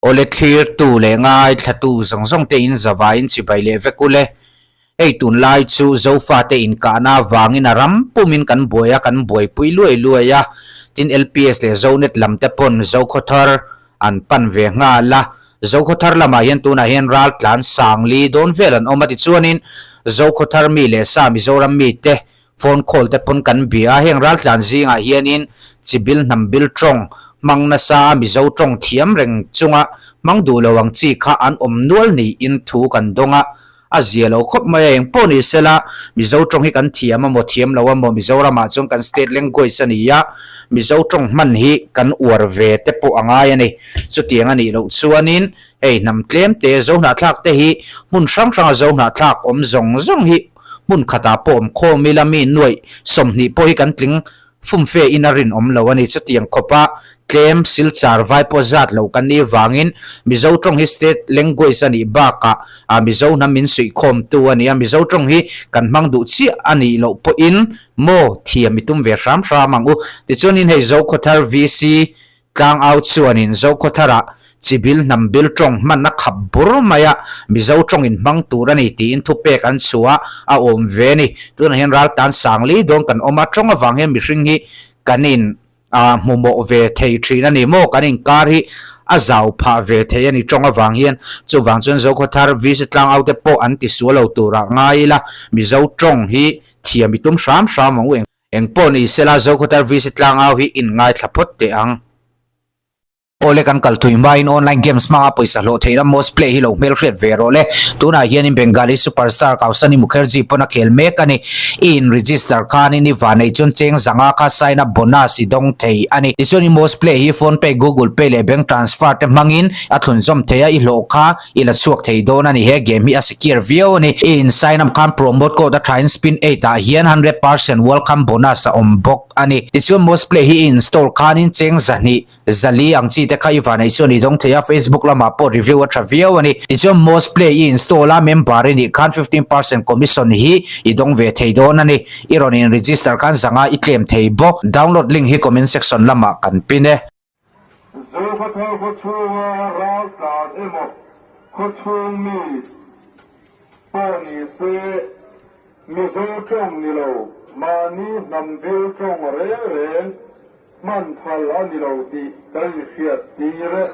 Awle thlirtu leh ngaithlatu zawng zawng te in zavaiin chibai leh vek ule. Hei tunlai chu Zofate inkahna avangin a ram pumin kan buai a, kan buaipui luai luai a. Tin LPS leh Zonet lam te pawn Zokhawthar an pan ve nghal a. Zokhawthar lamah hian tunah hian raltlan sangli dawn vel an awm a tichuanin Zokhawthar mi leh sa Mizoram mite Phone call te pawn kan bia a, heng raltlan zingah hianin chibil hnam bil tawng hmang nasa a Mizo tawng thiam reng chunga hmang duh lo ang chi kha an awm nual niin thu kan dawng a, a zia lo khawp mai a, eng pawh ni sela Mizo tawng hi kan thiam a maw thiam lo a maw Mizoramah chuan kan state language a ni a, Mizo tawng hman hi kan uar ve te pawh a ngai a ni. Chutiang a nih loh chuanin hei hnam tlem te Zohnahthlak te hi hmun hrang hranga Zohnahthlak awm zawng zawng hi Hmun khatah pawh awm khawm ila mi nuaih 20 pawh hi kan tling fumfe in a rinawm lo a ni. Chutiang khawpa tlem silchar vai pawh zat lo kan nih vangin Mizo tawng hi state language a nih bakah Mizo hnam min suihkhawmtu a ni a, Mizo tawng hi kan hmang duh chiah a nih loh pawhin maw thiam i tum ve hram hram ang u. Tichuanin hei Zokhawthar VC Tlangau chuanin Zokhawtharah chibil hnam bil tawng hman a khap bur mai a, Mizo tawngin hmang tur a ni tiin thupek an chhuah a awm ve a ni. Tunah hian raltan sangli dawn kan awm a, tawng avang hian mihring hi kan in hmumawh ve thei thin a ni maw? Kan inkar hi a zau phah ve thei a ni tawng avang hian. Chuvang chuan Zokhawthar VC Tlangau te pawh an tisual lo turah ngai ila, Mizo tawng hi thiam i tum hram hram ang u. Eng pawh ni sela Zokhawthar VC Tlangau hi in ngaithla phawt teh ang. Awle kan kal thui hmain online games hmanga pawisa hlawh theihna Most Play hi lo hmelhriat ve rawh le. Tunah hianin Bengali superstar Kausani Mukherjee pawn a khel mek a ni. I in register khanin i vanei chuan cheng zanga kha sign up bonus i dawng thei a ni. Tichuan i Most Play hi Phone Pay, Google Pay leh bank transfer te hmangin a thlunzawm thei a, i hlawh kha I la chhuak thei dawn a ni, he game hi a secure viau a ni. I in sign up khan promote code a thain spin 8 ah hian 100% welcome bonus a awm bawk a ni. Tichuan most play hi i install khanin cheng zahnih zali ang chi te kha i vanei chuan i dawng thei a, Facebook lamah pawh review a tha viau a ni. Tichuan most play i install a member i nih khan 15% commission hi i dawng ve thei dawn a ni. I rawn in register khan zanga i claim thei bawk. Download link hi comment section lamah kan pin e. Zokhawthar khaw chhunga ral tlan emaw khaw chhung mi pawh ni se Mizo tawng ni lo mahni hnam bil tawng reng reng hman phal a ni lo tih kan inhriat tir e.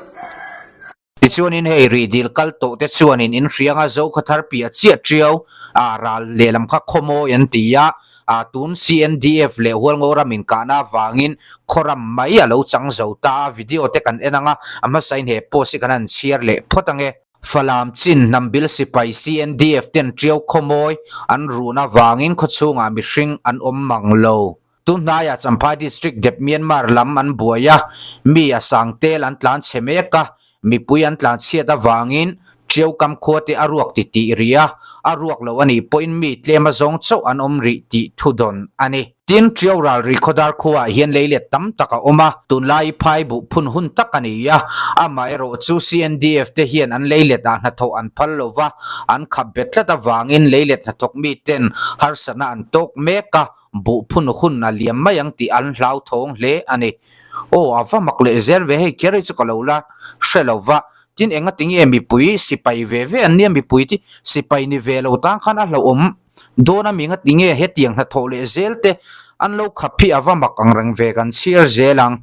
Tichuanin hei rih dil kal tawh te chuanin in hrianga Zokhawthar piah chiah tiau a ral lehlam kha khawmawi an ti a, a tun CNDF leh Hualngo ram inkahna avangin khawram mai a lo chang zo ta a, video te kan en anga a hmasain he post hi kan han chhiar leh phawt ange. Falam chin hnambil sipai CNDF ten tiau khawmawi an run avangin khawchhungah mihring an awm mang lo. Tunhnaiah Champhai District dep Myanmar lam an buai a, mi a sang tel an tlan chhe mek a, mipui an tlan chhiat avangin Tiaukam khua te a ruak ti tih rih a, a ruak lo a nih pawhin mi tlem a zawng chauh an awm rih tih thudawn a ni. Tin, Tiau ral ri khawdar khuaah hian leilet tam tak a awm a, tunlai phai buh phun hun tak a ni a, amaherawh chu CNDF te hian an leilet ah hnathawh an phal lo va, an khap bet tlat avangin leilet hnathawk miten harsatna an tawk mek a, Buh phun hun a liam mai ang tih an hlauthawng hle a ni. Aw, a va mak leh zel ve hei kher hi chu ka lo la hre lo va. Tin, enga tinge mipui sipai ve ve an nia mipui ti sipai ni ve lo tang khan a hlauhawm dawn a mi nga tinge hetiang hnathawh leh zel te an lo khap hi a va mak ang reng ve kan chhiar zel ang.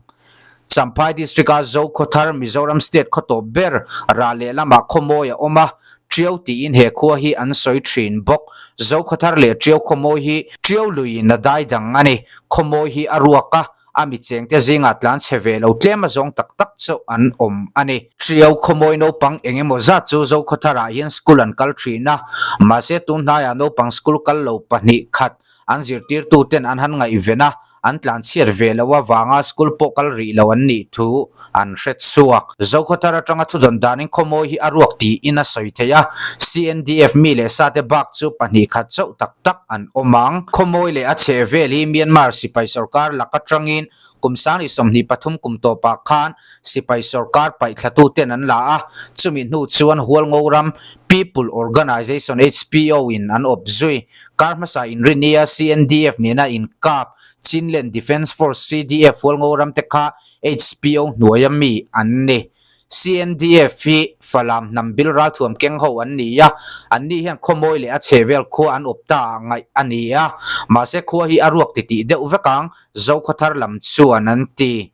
Champhai District-a Zokhawthar Mizoram State khaw tawp ber rah lehlamah khawmawi a awm a, Tiau tiin he khua hi an sawi thin bawk. Zokhawthar leh Tiau khawmawi hi Tiau luiin a dai dang a ni. Khawmawi hi a ruak a, a mi chengte zingah tlan chhe ve lo tlem a zawng tak tak chauh an awm a ni. Tiau khawmawi naupang eng emaw zat chu Zokhawtharah hian school an kal thin a, mahse tun hnaiah naupang school kal lo pahnih khat an zirtirtuten an han ngaihven a, an tlanchhiat ve loh avanga school pawh kal rih lo an nih thu an hre chhuak. Zokhawthar atanga thudawn danin khawmawi hi a ruak tiin a sawi thei a, CNDF mi leh sate bak chu pahnih khat chauh tak tak an awm ang. Khawmawi leh a chheh vel hi Myanmar sipai sorkar lak atangin kum 2023 kum tawpah khan sipai sorkar paihthlatute'n an la a, chumi hnu chuan Hualngo ram People Organization, HPO, in an awp zui. Kar hmasa inrinia CNDF nena inkap Chinland Defence Force, CDF, Hualngo ram te kha HPO hnuaia mi an ni. CNDF hi Falam hnam bil ralthuam keng ho an ni a, anni hian khawmawi leh a chhehvel khua an awp ta ah ngaih a ni a, mahse khua hi a ruak titih deuh vek ang, Zokhawthar lam chuan an ti.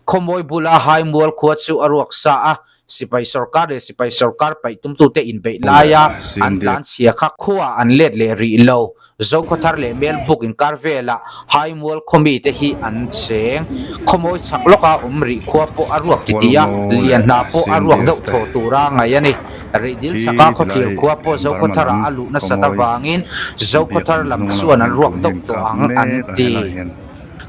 Khawmawi bula Haimual khua chu a ruak sa a, sipai sorkar leh sipai sorkar paih tumtute inbeih laia an tlanchhia kha khuaah an let leh rih lo. Zokhawthar leh Melbuk inkar velah Haimual khawmite hi an cheng. Khawmawi chhak lawka awm rih khua pawh a ruak titih a, Lianhna pawh a ruak deuh thaw tura ngaih a ni. Rihdil chhaka khawthlir khua pawh Zokhawtharah a luh nasat avangin Zokhawthar lam chuan an ruak deuh tawh ang an ti.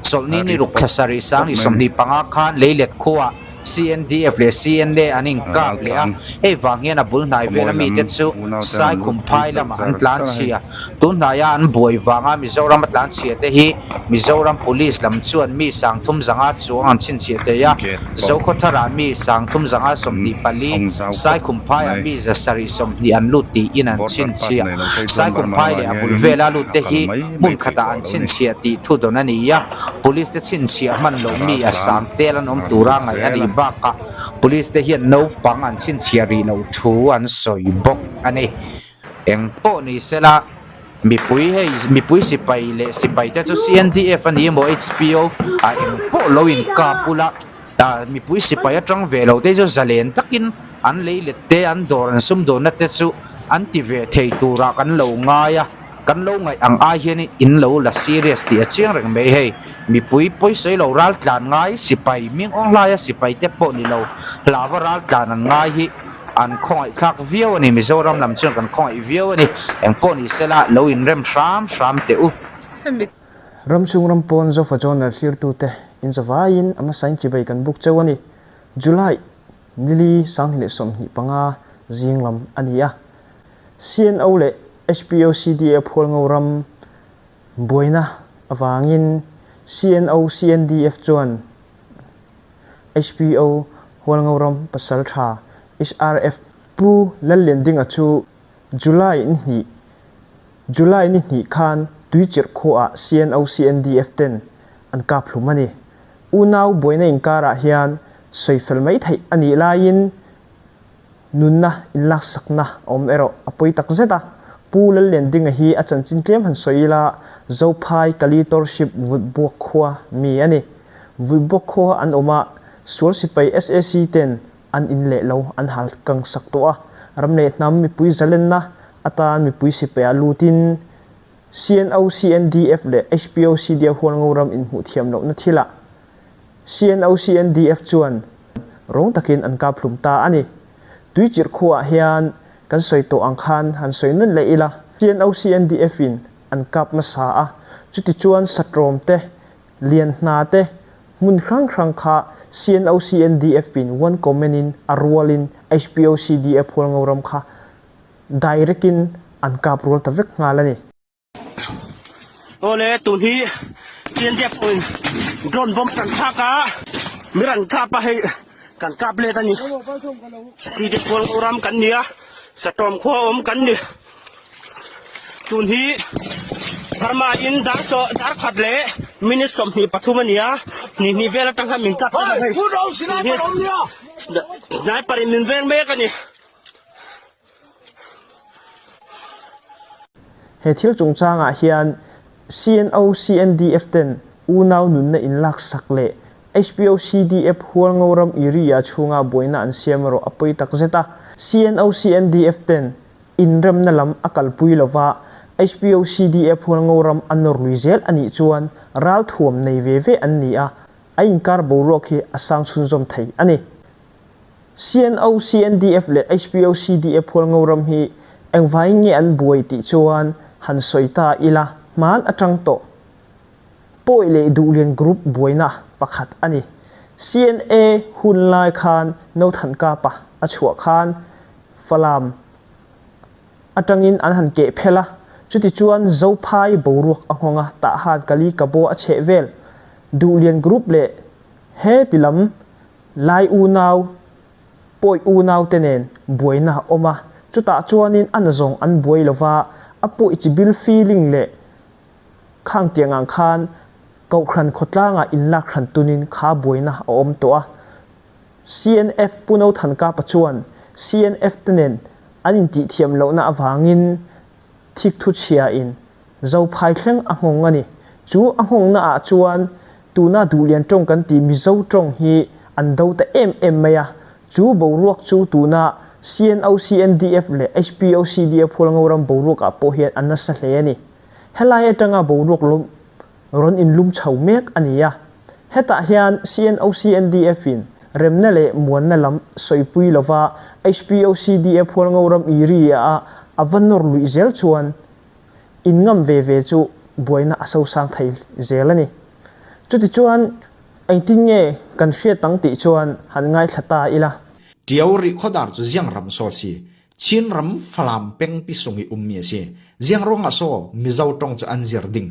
Chawlhni ni ruk thla sarih sang ni 25 khan Leilet khuaah CNDF leh CNA an inkap leh a, hei vang hian a bul hnai vela mite chu Saikhum phai lamah an tlan chhia. Tun hnaia an buai vanga Mizoram a tlan chhia te hi Mizoram Police lam chuan mi sangthum zanga chuang an chhinchhiah thei a, Zokhawtharah mi sangthum zanga 24, Saikhum phaiah mi 720 an lut tiin an chhinchhiah. Saikhum phai leh a bul vela lut te hi hmun khatah an chhinchhiah tih thu dawn a ni a, Police te chhinchhiah hman loh mi a sang tel an awm tura ngaih a nih bakah Police te hian naupang an chhinchhiah rih loh thu an sawi bawk a ni. Eng pawh ni sela mipui hei mipui sipai leh sipai te chu CNDF a ni emaw HPO ah eng pawh lo inkap ula ah mipui sipai atang ve lo te chu zalen takin an lei let te an dawr an sumdawnna te chu an ti ve thei turah kan lo ngai a. Kan lo ngaih ang ai hian in lo la serious tih a chiang reng mai hei. Mipui pawisawi lo ral tlan ngai sipai ming awng hlaia sipai te pawh ni lo hlava ral tlan an ngai hi an khawngaih thlak viau a ni. Mizoram lam chuan kan khawngaih viau a ni. Eng pawh ni sela lo inrem hram hram teh u. Ramchhung ram pawn Zofa Journal thlirtute in zavaiin a hmasain chibai kan buk cheu a ni. July nili 2025 zing lam a ni a. CNO leh HPOCDA Phualngo ram buaina avangin CNO CNDF chuan HPO Hualngo ram pasal tha HRF Pu Lalliandinga chu July ni hnih July ni hnih khan Tuichirh khuaah CNO CNDF ten an kap hlum a ni. Unau buaina inkarah hian sawifel mai theih a nih laiin Nunna inlaksakna a awm erawh a pawi tak zet a, Pu Lalliandinga hi a chanchin tlem han sawi ila, Zophai Kalitorship Vulhbuak khua mi a ni. Vulhbuak khua an awm a, sual sipai SAC ten an in leh lo an hal kang sak tawh a, ram leh hnam mipui zalenna atan mipui sipai ah lutin CNO, CNDF leh HPO CDA Hualngo ram inhmuh thiam lohna thilah CNOCNDF chuan rawng takin an kap hlum ta a ni. Tuichirh khuaah hian kan sawi tawh ang khan han sawi nun leh ila, CNOCNDF in an kap hmasa a, chuti chuan Satrawm te, Lianhna te, hmun hrang hrang kha CNOCNDF in one comment in a rualin HPOCDF Hualngo ram kha direct in an kap rual ta vek nghal a ni. Awle tun hi Chiandia pawhin drone bomb kan thlak a mi rawn kap a hei kan kap let a ni Side Kual ram kan ni a Satawm khua awm kan ni tun hi Burma in dar saw dar khat leh minute 23 a ni a hnih hnih vel atang khan min kap a hei sniper in min veng mek a ni. He thil chungchangah hian CNO, CNDF ten unau nunna inlaksak leh HPO, CDF Hualngo ram area chhunga buaina an siam erawh a pawi tak zet a. CNO, CNDF ten inremna lam a kalpui lova HPO, CDF Hualngo ram a nawr lui zel a nih chuan ralthuam nei ve ve an ni a, a inkar boruak hi a sang chhunzawm thei a ni. CNO, CNDF leh HPO, CDF Hualngo ram hi engvaiin nge an buai tih chuan han sawi ta ila hman atang tawh Pawi leh Duhlian Group buaina pakhat a ni. CNA hun lai khan Nothankapa a chhuah khan Falam atangin an han keh phel a, chuti chuan Zophai boruak a nghawng a, Tahan Kali Kabo a chheh vel Duhlian Group leh he ti lam Lai unau, pawi unau te nen buaina a awm a, chutah chuanin a nazawng an buai lo va, a pawi chi bil feeling leh khang tiang ang khan Kohhran khawtlangah inlak hran tunin kha buaina a awm tawh a. CNF Pu No Than Kapa chuan CNF te nen an intihthiam lohna avangin thikthu chhiain Zophai thleng a nghawng a ni. Chu a nghawngna ah chuan tuna Duhlian tawng kan tih Mizo tawng hi an do ta em em mai a. Chu boruak chu tuna CNO, CNDF leh HPO, CDF Hualngoram boruak ah pawh hian a nasa hle a ni. Helai atanga boruak lawm rawn inlum chho mek a ni a. Hetah hian CNO, CNDF in remna leh muanna lam sawipui lova HPO, CDF Hualngoram iri a a va nawr luih zel chuan in ngam ve ve chu buaina a sosang thei zel a ni. Chutichuan engtin nge kan hriat ang tih chuan han ngaithla ta ila. Ṭio Rihkhawdar cu Ziangram saw a si. Chinram Falam peng pisung i ummi a si. Ziangruang ah saw Mizo ṭong cu an zir ding.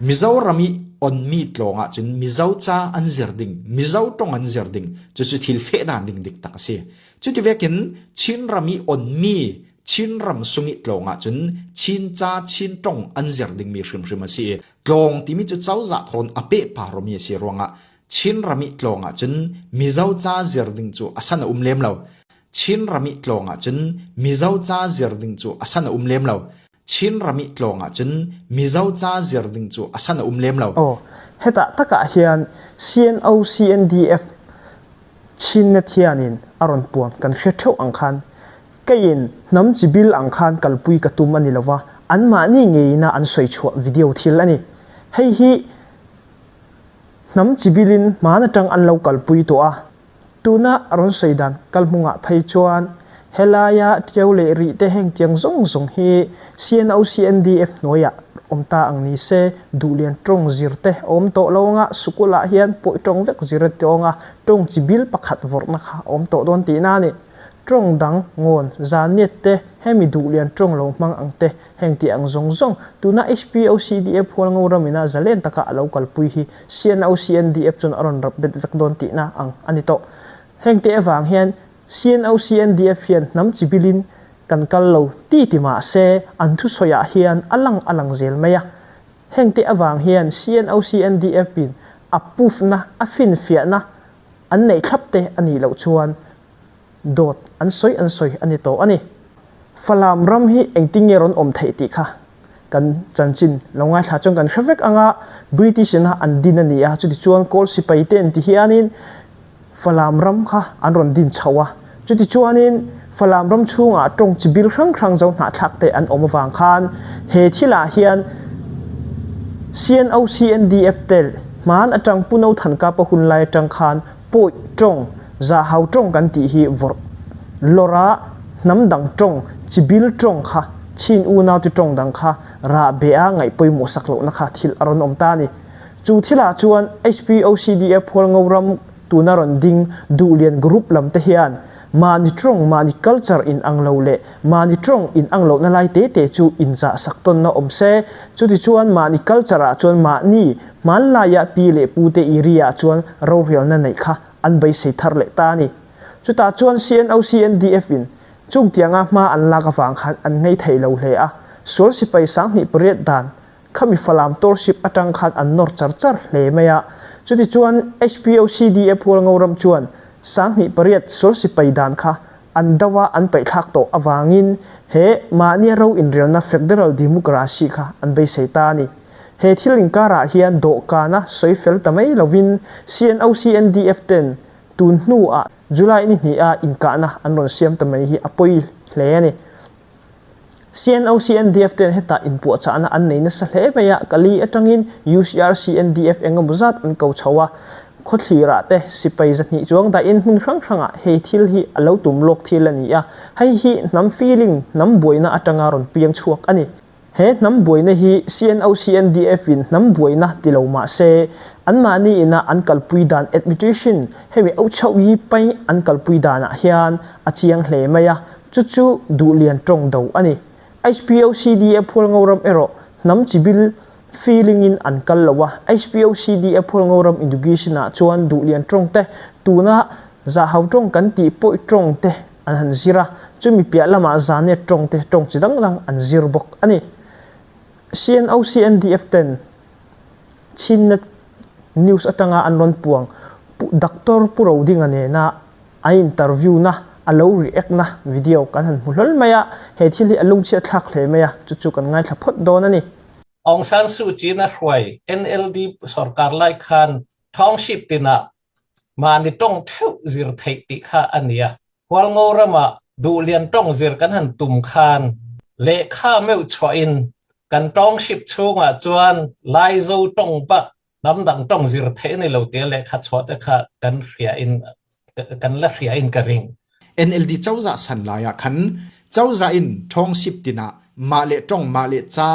Mizoram i onmi tlawng ahcun Mizo ca an zir ding, Mizo ṭong an zir ding. Cucu thil feh dan ding dik tak a si. Cuti vekin Chinram i onmi Chinram sung i tlawng ahcun Chin ca, Chin ṭong an zir dingmi hrimhrim a si i tlawng timi cu cozah thawn a pehparomi a si ruangah Chinram i tlawng ahcun Mizo ca zir ding cu a san a um lem lo. Chinram i tlawng ahcun Mizo ca zir ding cu a san a um lem lo. Chinram i tlawng ahcun Mizo ca zir ding cu a san a um lem lo. Aw, hetah takah hian CNO CNDF Chinnet hianin a rawn puan kan hre theuh ang khan keiin hnam chibil ang khan kalpui ka tum a ni lova, anmahni ngeiina an sawi chhuah video thil a ni. Hei hi hnam chibilin hmaan atang an lo kalpui tawh a. Tuna rawn sawi dan kalhmungah phei chuan helaia Tiau leh Rih te heng tiang zawng zawng hi CNO CNDF hnuaiah awm ta ang ni se, Duhlian tawng zir te a awm tawh lo anga Sukulah hian pawi tawng vek zir a ti awng a, tawng chi bil pakhat vawrhna kha a awm tawh dawn tihna a ni. Tawng dang, ngawn, zaniat te, hemi Duhlian tawng lo hmang ang te, heng tih ang zawng zawng, tuna HPOCDF Hualngo ramina zalen taka a lo kalpui hi CNOCNDF chuan a rawn rap bet vek dawn tihna ang a ni tawh. Hengte avang hian CNOCNDF hian hnam chi bilin kan kal lo ti ti mah se an thusawiah hian a lang a lang zel mai a. Hengte avang hian CNOCNDF-in a pufna, a finfiahna an neih thlap te a nih loh chuan Dawt an sawi an sawi a ni tawh a ni. Falam ram hi engtin nge rawn awm theih tih kha kan chanchin lo ngaithla chuan kan hre vek ang a, British ina an din a ni a, chutichuan Kawl sipai te an ti hianin Falam ram kha an rawn din chho a, chutichuanin Falam ram chhungah tawng chi bil hrang hrang zo hnahthlak te an awm avang khan he thilah hian CNO CNDF te hman atang Pu No Than Kapa hun lai atang khan Pawi tawng, zahau tawng kan tih hi vawrh lawrh a, hnam dang tawng, chibil tawng kha, chin unaute tawng dang kha rah beh a ngaih pawimawh sak lohna kha thil a rawn awm ta a ni. Chu thilah chuan HPOCDF Hualngo ram tuna rawn ding Duhlian group lam te hian mahni tawng, mahni culture in ang lo leh mahni tawng in ang lohna lai te te chu inzah sak tawnna awm se, chutichuan mahni culture ah chuan mahni Hmanlaia pi leh pute iri-ah chuan rorelna neih kha an beisei thar leh ta a ni. Chutah chuan CNOCNDF-in chung tianga hma an lak avang khan an ngei thei lo hle a, sual sipai 8008 dan khami Falam Township atang khan an nawr char char hle mai a. Chutichuan HPOCDF Hualngoram chuan 8008 sual sipai dan kha an do a an paihthlak tawh avangin he mahnia ro inrelna Federal Democracy kha an beisei ta a ni. He thil inkarah hian dawhkana sawi fel ta mai lovin CNOCNDF ten tun hnuah July ni hniha inkahna an rawn siam ta mai hi a pawi hle a ni. CNOCNDF ten hetah inpuahchahna an nei nasa hle mai a, Kali atangin UCRCNDF engemaw zat an ko chho a, khawthlirah te sipai 200 chuang dahin hmun hrang hrangah hei thil hi a lo tum lawk thil a ni a, hei hi hnam feeling, hnam buaina atanga rawn piang chhuak a ni. He hnam buaina hi CNOCNDF in hnam buaina ti lo mah se, anmahni ina an kalpui dan administration hemi auchhoh yi pai an kalpui danah hian a chiang hle mai a, chu chu duhlian tawng do a ni. HPOCDF Hualngoram erawh hnam chibil feeling in an kal lo a, HPOCDF Hualngoram Education ah chuan duhlian tawng te tuna zahau tawng kan tih pawih tawng te an han zir a, chumi piah lamah Zanet tawng te tawng chi dang dang an zir bawk a ni. CNO CNDF ten Chinnet News atanga an rawn puang Pu Doctor Pu Rodinga nena. An interview na, a lo react na video kan han hmu hlawl mai a, he thil hi a lungchhiat thlak hle mai a, chu chu kan ngaithla phawt dawn a ni. Aung San Suu Kyi na hruai NLD sorkar lai khan township tinah mahni tawng theuh zir theih tih kha a ni a. Hualngo ramah duhlian tawng zir kan han tum khan lehkha meuh chhuahin kan township chhungah chuan Laizo tawng bak Hnam dang tawng zir theih a ni lo tia lehkha chhuah te kha kan hria in kan la hria in ka ring. NLD cozah san lai ah khan cozah in ṭhawngsip tin ah mah le ṭong mah le ca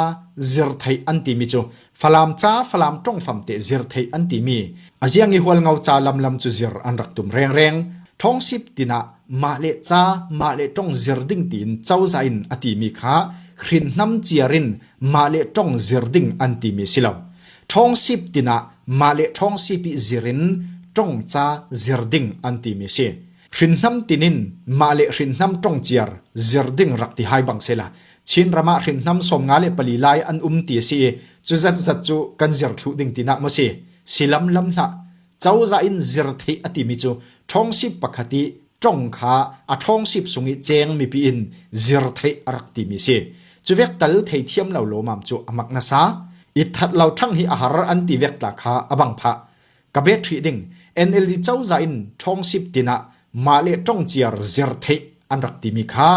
zir theih an timi cu Falam ca Falam ṭongfam te zir theih an timi a ziang i Hualngo ca lamlam cu zir an rak tum rengreng. Ṭhawngsip tin ah mah le ca mah le ṭong zir ding tiin cozah in a timi kha hrinhnam ciar in mah le ṭong zir ding an timi si lo. Ṭhawngsip tinah mah le ṭhawngsip i zir in ṭongca zir ding an timi si. Hrinhnam tinin mah le hrinhnam ṭongciar zir ding rak ti hai bang sela. Chinram ah hrinhnam 54 lai an um ti a si i cu zatzat cu kan zir thlu ding tinak maw si? Si lamlam hlah. Cozah in zir theih a timi cu ṭhawngsip pakhat i ṭong kha a ṭhawngsip sung i cheng mipi in zir theih a rak timi si. Cu vek tal theithiam lo lawmam cu a mak nasa. I that lo ṭhang hi a har an ti vek tla kha a bang phah. Ka bet hrih ding NLD cozah in ṭhawngsip tinah mah le ṭongciar zir theih an rak timi kha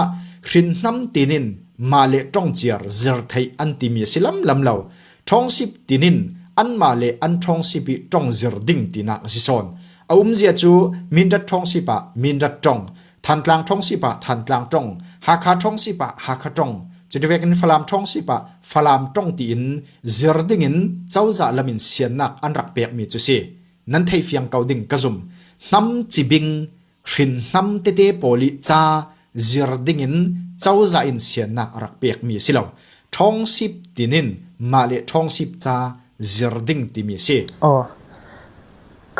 hrinhnam tinin mah le ṭongciar zir theih an timi a si lamlam lo. Ṭhawngsip tinin anmah le an ṭhawngsip i ṭong zir ding tinak a si sawn. A umzia cu Mindat ṭhawngsip ah Mindat ṭong, Thantlang ṭhawngsip ah Thantlang ṭong, Hakha ṭhawngsip ah Hakha ṭong, cutivek in Falam ṭhawngsip ah Falam ṭong tiin zir dingin cozah lam in siannak an rak pekmi cu si. Nan theifiang ko ding ka zum. Hnam cibing hrin hnam tete pawl i ca zir dingin cozah in siannak a rak pekmi a si lo. Ṭhawngsip tinin mah le ṭhawngsip ca zir ding timi a si. Aw.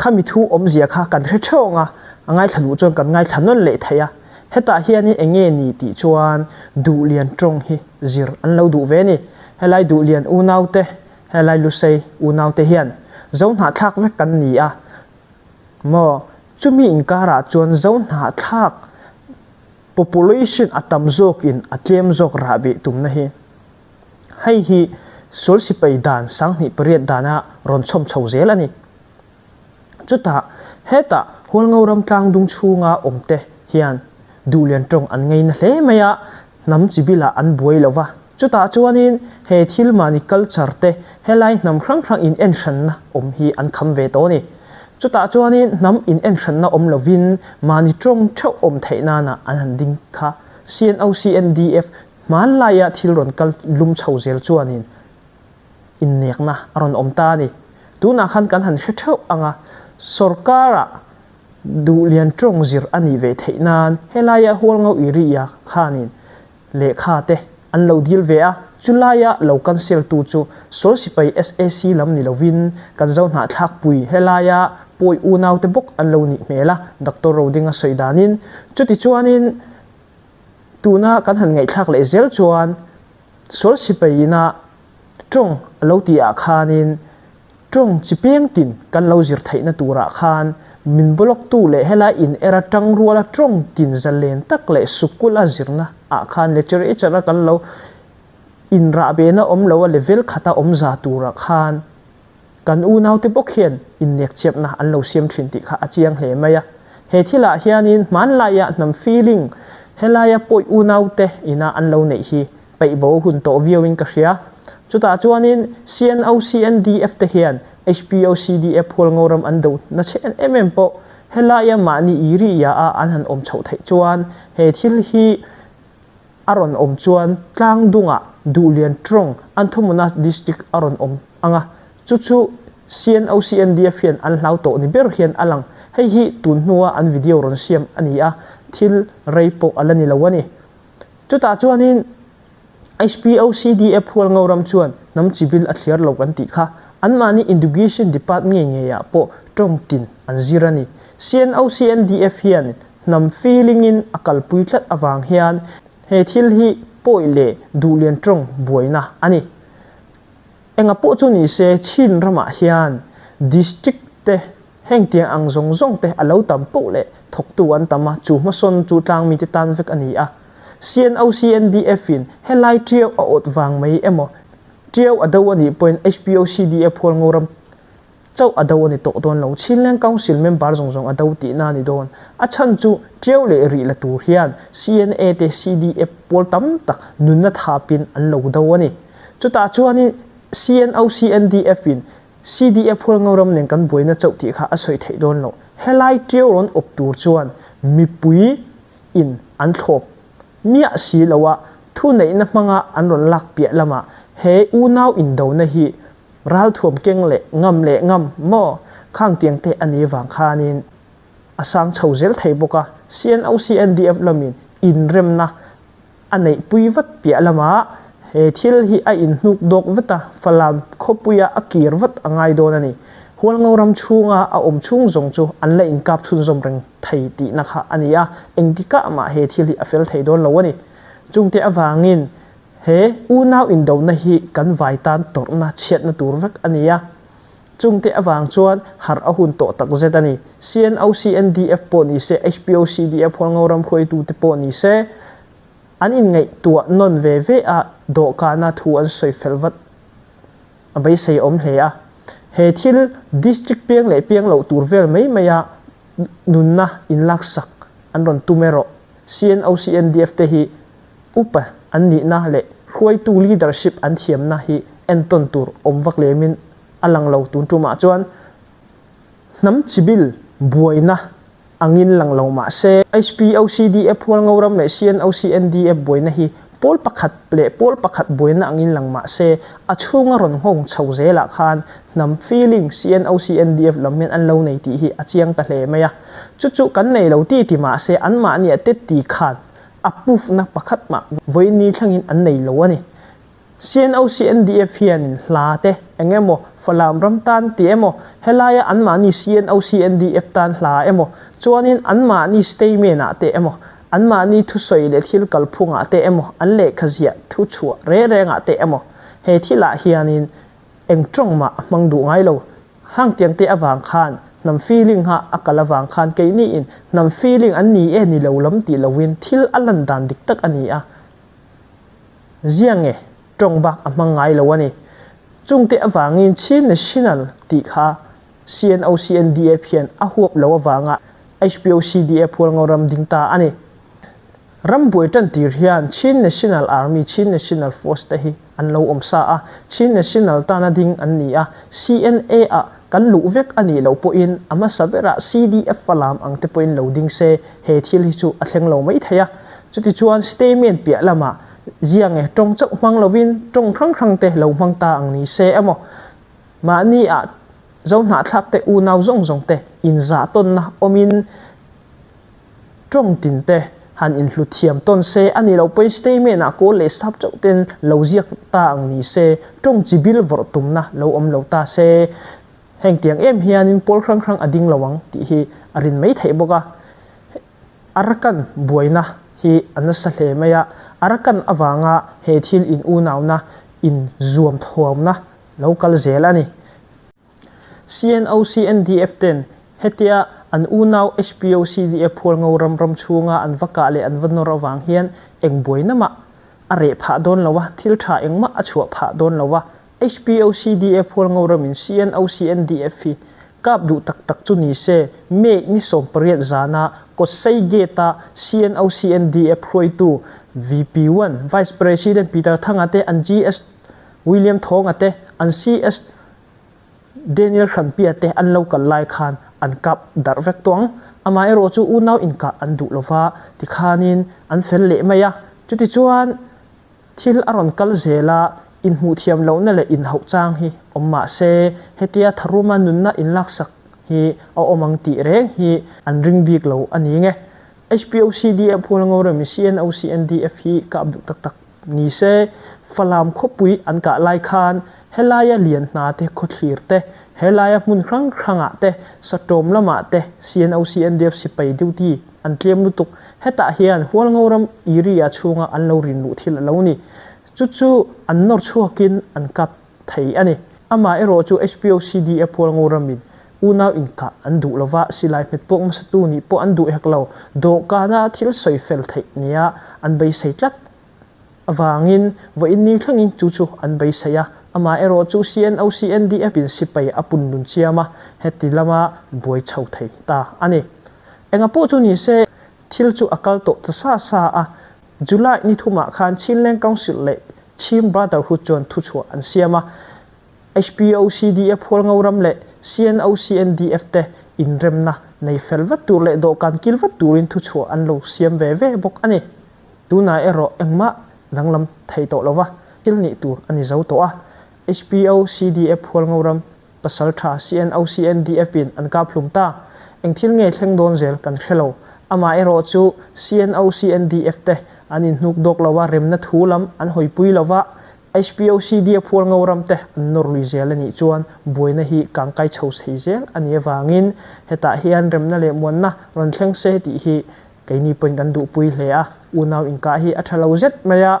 Khami thu awmzia kha kan hre ṭheuh ang a, a ngaithla duh chuan kan ngaithla nawn leh thei a. Hetah hian eng nge ni tih chuan Duhlian ṭawng hi zir an lo duh ve ni. Helai Duhlian unaute, helai Lusei unaute hian Zohnahthlak vek kan ni a maw? Chumi inkarah chuan Zohnahthlak population a tam zawkin a tlem zawk rahbeh tumna hi. Hei hi sual sipai dan 8008 dana rawn chhawm chho zel a ni. Chutah, hetah Hualngo ram tlangdung chhunga awmte hian Duhlian tawng an ngaina hle mai a, hnam chi bilah an buai lo va. Chutah chuanin he thil mahni culture te helai hnam hrang hrang in enhranna awm hi an kham ve tawh a ni. Chutah chuanin hnam in enhranna awm lovin mahni tawng theuh awm theih nana an han ding kha CNOCNDF Hmanlaia thil rawn kal lum chho zel chuanin innekna a rawn awm ta a ni. Tunah khan kan han hre theuh ang a, sorkara duhlian tawng zir a nih ve theih nan helaia Hualngo area khanin lehkha te an lo dil ve a, chulaia lo cancel tu chu Sawl Sipai SAC lam ni lovin kan zo hnahthlakpui helaia pawi unaute bawk an lo nih hmel a, Doctor Rodinga sawi danin. Chutichuanin Tuna kan han ngaihthlak leh zel chuan sual sipai ina tawng a lo tih ah khanin tawng chi peng tin kan lo zir theihna turah khan min block tu leh helai in era tangruala tawng tin zalen tak leh sukul a zirna ah khan literature a kan lo inrahbehna awm lo a level khata awm za turah khan Kan unaute bawk hian innekchhiatna an lo siam thin tih kha a chiang hle mai a. He thilah hianin hmanlaia hnam feeling helaia pawi unaute ina an lo neih hi peih bo hun tawh viauin ka hria. Chutah chuanin CNOCNDF te hian HPOCDF Hualngo ram an do na chhe em em pawh helaia mahni i ri ia a an han awm chhoh theih chuan he thil hi a rawn awm chuan tlangdungah Duhlian Trawng Anthomona District a rawn awm ang a, chu chu CNOCNDF hian an hlau tawh ni ber hian a lang. Hei hi tun hnua an video rawn siam a ni a, thil rei pawh a la ni lo a ni. Chutah chuanin HPOCDF Hualngo ram chuan hnam chi bil a thliar lo kan tih kha anmahni Inducation Depart ngei ngeiah pawh tawng tin an zir a ni. CNOCNDF hian Hnam feeling-in a kalpui tlat avang hian he thil hi pawi leh duhlian tawng buaina a ni. Enga pawh chu ni se Chin ramah hian district te hengtiang ang zawng zawng te a lo tam poh leh thawktu an tam a, chu hmasawn chu tlangmite tan vek a ni a. CNO CNDF in helai Tiau a awt vang mai emaw, Tiau a do a nih pawhin HPO CDF Hualngo ram chauh a do a ni tawh dawn lo. Chinleng Council member zawng zawng a do tihna a ni dawn. A chhan chu Tiau leh rih la tur hian CNA te CDF pawl tam tak nunna thapin an lo do a ni. Chutah chuanin CNO CNDF in CDF Hualngo ram nen kan buaina chauh tih kha a sawi theih dawn lo. Helai Tiau rawn awp tur chuan mipui in an thlawp miah si lo a, thuneihna hmanga an rawn lak piah lamah he unau indona hi ralthuam keng leh ngam leh ngam maw khang tiang te a ni vang khanin a sang chho zel thei bawk a, CNO CNDF lamin inremna a neihpui vat piah lamah he thil hi a inhnuk dawk vat a, Falam khawpuia a kir vat a ngai dawn a ni. Hualngo ram chhunga a awm chhung zawng chu an la inkap chhunzawm reng thei tihna kha a ni a, engtikah mah he thil hi a fel thei dawn lo a ni. Chungte avangin he unau indona hi kan vai tan tawrhna chhiatna tur vek a ni a. Chungte avang chuan harh a hun tawh tak zet a ni. CNO, CNDF pawh ni se, HPO, CDF Hualngo ram hruaitute pawh ni se, an inngaihtuah nawn ve ve a, dawhkana thu an sawi fel vat a beisei awm hle a. He thil District piang leh piang loh tur vel mai maia nunna inlaksak an rawn tum erawh CNO, CNDF te hi upa an nihna leh hruaitu leadership an thiamna hi entawn tur awm vak lemin a lang lo tun tumah chuan hnam chibil buaina angin lang lo mah se HPOCDF Hualngo ram leh CNOCNDF buaina hi pawl pakhat leh pawl pakhat buaina angin lang mah se a chhunga rawn nghawng chho zelah khan hnam feeling CNOCNDF lam hian an lo nei tih hi a chiang ta hle mai a. Chu chu kan nei lo ti ti mah se anmahniah te ti khan A pufna pakhat mah vawiin thlengin an nei lo a ni. CNO CNDF hianin hla te eng emaw Falam ram tan ti emaw helaia anmahni CNO CNDF tan hla emaw chuanin anmahni statement ah te emaw anmahni thusawi leh thil kalphungah te emaw an lehkha ziah thu chhuah reng rengah te emaw he thilah hianin Eng tawng mah a hmang duh ngai lo. Hlangtiang te avang khan hnam feeling ha a kal avang khan keini in hnam feeling an ni e ni lo lam tih lo in thil a lan dan dik tak a ni a. Zia nge tawng bak a hmang ngai lo a ni. Chungte avangin Chin National tih kha CNO CNDF hian a huap lo avanga HPO CDF Hualngo ram ding ta a ni. Ram buai tan tir hian Chin National Army, Chin National Force te hi an lo awm sa a, Chin National tana ding an ni a, CNA ah kan luh vek a nih loh pawhin a hmasa berah CDF falam ang te pawhin lo ding se he thil hi chu a thleng lo mai thei a. Chutichuan statement piah lamah zia nge tawng chauh hmang lovin tawng hrang hrang te lo hmang ta ang ni se emaw mahni ah Zohnahthlak te unau zawng zawng te inzah tawnna awmin Tawng tin te han inhlut thiam tawn se, a ni lo pawhin statement ah kawl leh sap chauh ten lo ziak ta ang ni se, tawng chi bil vawrh tumna lo awm lo ta se, heng tiang em hianin pawl hrang hrang a ding lo ang tih hi a rin mai theih bawk a. Arakan buaina hi a nasa hle mai a, Arakan avanga he thil in unauna in zuam thuamna lo kal zel a ni. CNO CNDF ten hetia an unau HPO CDF Hualngo ram ram chhunga an va kah leh an va nawr avang hian eng buaina mah a reh phah dawn lo a, thil tha engmah a chhuah phah dawn lo a. HPO CDF Hualngo ramin CNO CNDF hi kap duh tak tak chu ni se May ni 18 zana Kawtsei Gate-a CNO CNDF hruaitu VP one Vice President Peter Thanga te an GS William Thawnga te an CS Daniel Hranpia te an lo kal lai khan an kap darh vek tawh ang. Amaherawh chu unau inkah an duh lova tikhanin an fel leh mai a. Chutichuan thil a rawn kal zel a, inhmuh thiam lohna leh inhauh chang hi awm mah se hetia tharuma nunna inlaksak hi a awm ang tih reng hi an ring bik lo a ni nge. HPOCDF Hualngo rem CNOCNDF hi kap duh tak tak ni se, Falam khawpui an kah lai khan helaia lian hna te khawthlir te, helaia hmun hrang hrangah te, satawm lamah te CNOCNDF sipai duty an tlem lutuk. Hetah hian Hualngo ram area chhunga an lo rin luh thil a lo ni. Chu chu an nawr chhuakin an kap thei a ni. Amah erawh chu HPOCDF Hualngo ramin. Unau inkah an duh lova, silai hmet pawk hmasatu nih pawh an duh hek lo. Dawhkana thil sawi fel theih nia an beisei tlat avangin vawiin ni thlengin chu chu an beisei a. Amaherawh chu CNOCNDF in sipai a pun nun chiam a, heti lama buai chho thei ta a ni. Enga pawh chu ni se, thil chu a kal tawh ta sa sa a. July ni thumah khan Chinleng Council leh Chin Brotherhood chuan thuchhuah an siam a. HPOCDF Hualngo ram leh CNOCNDF te inremna nei fel vat tur leh dawhkan kil vat turin thuchhuah an lo siam ve ve bawk a ni. Tunah erawh engmah danglam thei tawh lova thil nih tur a ni zo tawh a. HPOCDF Hualngo ram pasal tha CNOCNDF in an kap hlum ta. Eng thil nge thleng dawn zel kan hre lo. Amah erawh chu CNOCNDF te an inhnuk dawk lo a, remna thu lam an hawipui lo va, HPOCD a phual ngo ram te an nawr lui zel a nih chuan buaina hi kangkai chho thei zel a nih avangin hetah hian remna leh muanna rawn thleng se tih hi keini pawhin kan duhpui hle a, unau inkah hi a tha lo zet mai a.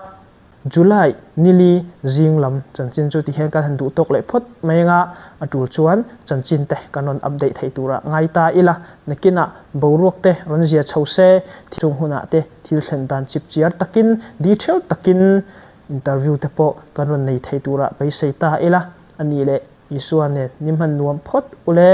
July nili zing lam chanchin chu tihian kan han duh tawk leh phawt mai anga a tul chuan chanchin te kan rawn update thei turah ngai ta ila, nakinah boruak te rawn zia chho se, chung hunah te thil thlen dan chip chiar takin detail takin Interview te pawh kan rawn nei thei turah beisei ta ila, a nih leh Isua nen ni hman nuam phawt u le.